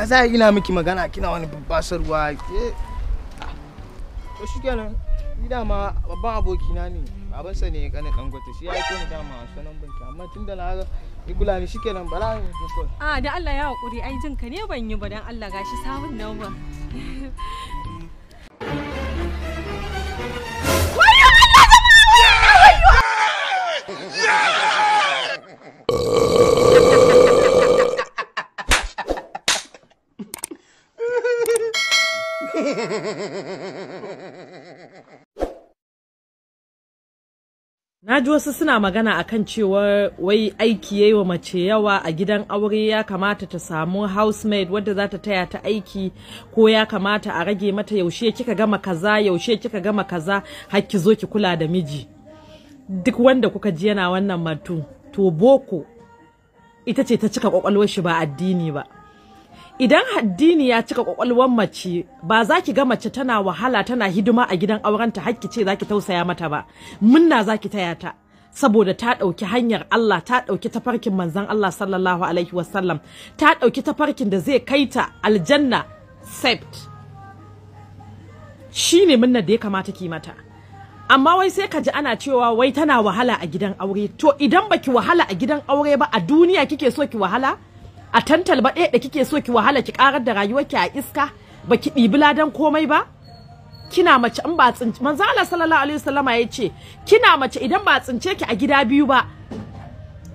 za ina miki magana kina wani babbasarwa ke? To shikenan, ni dama babban abokina ne, babansa ne kanin Dangote, shi ya aiko ni dama a sanan banki, amma tunda na ga ni kula ni shikenan bara ni je kawai. A da Allah ya hakuri, ai jin ka ne ban yi ba, dan Allah gashi sabon number. Na ji wasu suna magana akan cewa wai aiki yayi wa mace yawa a gidan aure, ya kamata ta samu housemaid wadda za ta taya ta aiki, ko ya kamata a rage mata yaushe kika gama kaza, yaushe kika gama kaza, har ki zo ki kula da miji. Duk wanda kuka ji yana wannan matu, to boko ita ce ta cika kwakwalwar shi ba addini ba. Idan addini ya cika kwakwalwar mace, ba za ki ga mace tana wahala tana hidima a gidan aurenta har ki ce za ki tausaya mata ba. Munna za ki taya ta, saboda ta ɗauki hanyar Allah, ta ɗauki tafarkin manzon Allah sallallahu alaihi wasallam, ta ɗauki tafarkin da zai kai ta aljanna sept. Shi ne munna da ya kamata ki mata. Amma wai sai ka ji ana cewa wai tana wahala a gidan aure. To idan baki wahala a gidan aure ba, a duniya kike so ki wahala? A tantal ba ɗaya da kike so ki wahala ki karar da rayuwarki a iska, baki ɗibi ladan komai ba? Kina mace in ba tsince, manzo Allah sallallahu alaihi wasallama ya ce kina mace idan ba tsince ki a gida biyu ba,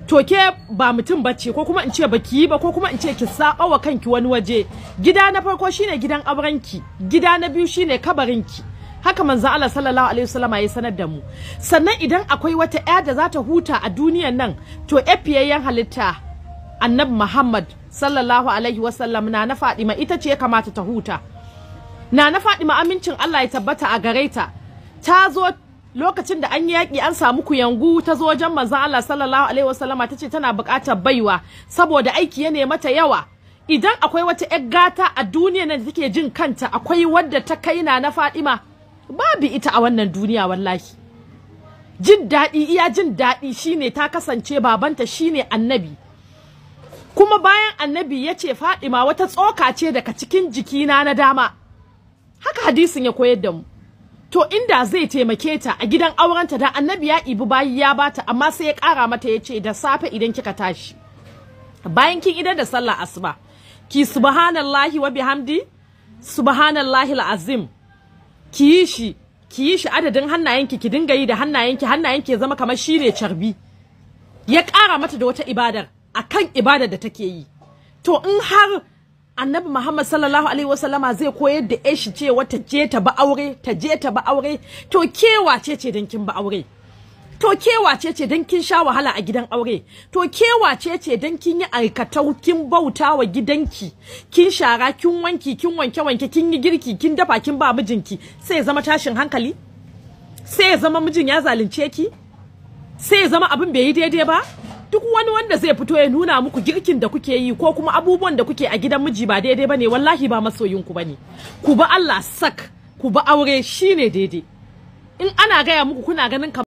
to ke ba mutum bace, ko kuma in ce baki yi ba, ko kuma in ce ki saba wa kanki wani waje. Gida na farko shine gidan aurenki, gida na biyu shine kabarinki. Haka manzo Allah sallallahu alaihi wasallama ya sanar da mu. Sannan idan akwai wata ƴa da za ta huta a duniyan nan, to ƴafiyayyen halitta Annabi Muhammad sallallahu alaihi wasallam, na Fadima ita ce ya kamata ta huta. Na Fadima amincin Allah ya tabbata a gare ta. Ta zo lokacin da an yi yaƙi an samu kuyangu, ta zo wajen manzon Allah sallallahu alaihi wasallama ta ce tana buƙatar baiwa saboda aiki ya ne mata yawa. Idan akwai wata ƴar gata a duniya nan da take jin kanta, akwai wadda ta kai na Fadima, babu ita a wannan duniya wallahi. Jin daɗi, iya jin daɗi shine ta kasance babanta shine annabi. Kuma bayan annabi ya ce Fadima wata tsoka ce daga cikin jikina na dama. Haka hadisin ya koyar da mu. To inda zai taimake ta a gidan aurenta, da annabi ya ibi bayi ya bata, amma sai ya ƙara mata ya ce da safe idan kika tashi, bayan kin idar da sallah asuba, ki subhanallahi wa bihamdi subhanallahi alazim, ki yi shi adadin hannayenki, ki dinga yi da hannayenki, hannayenki ya zama kamar shine carbi. Ya ƙara mata da wata ibadar akan ibadar da take yi. To in har Annabi Muhammad sallallahu alaihi wasallama zai koyar da ƴar shi cewa ta je ta ba aure, ta je ta ba aure, to ke wace ce dan kin ba aure? To ke wace ce dan kin sha wahala a gidan aure? To ke wace ce dan kin yi aikatau, kin bauta wa gidanki, kin shara, kin wanki, kin wanke wanke, kin yi girki, kin dafa, kin ba mijinki, sai ya zama tashin hankali? Sai ya zama mijin ya zalunce ki? Sai ya zama abin bai yi daidai ba? Duk wani wanda zai fito ya nuna muku girkin da kuke yi ko kuma abubuwan da kuke a gidan miji ba daidai bane, wallahi ba masoyinku bane. Ku ba Allah sak, ku ba aure shine daidai. In ana gaya muku kuna ganin kamar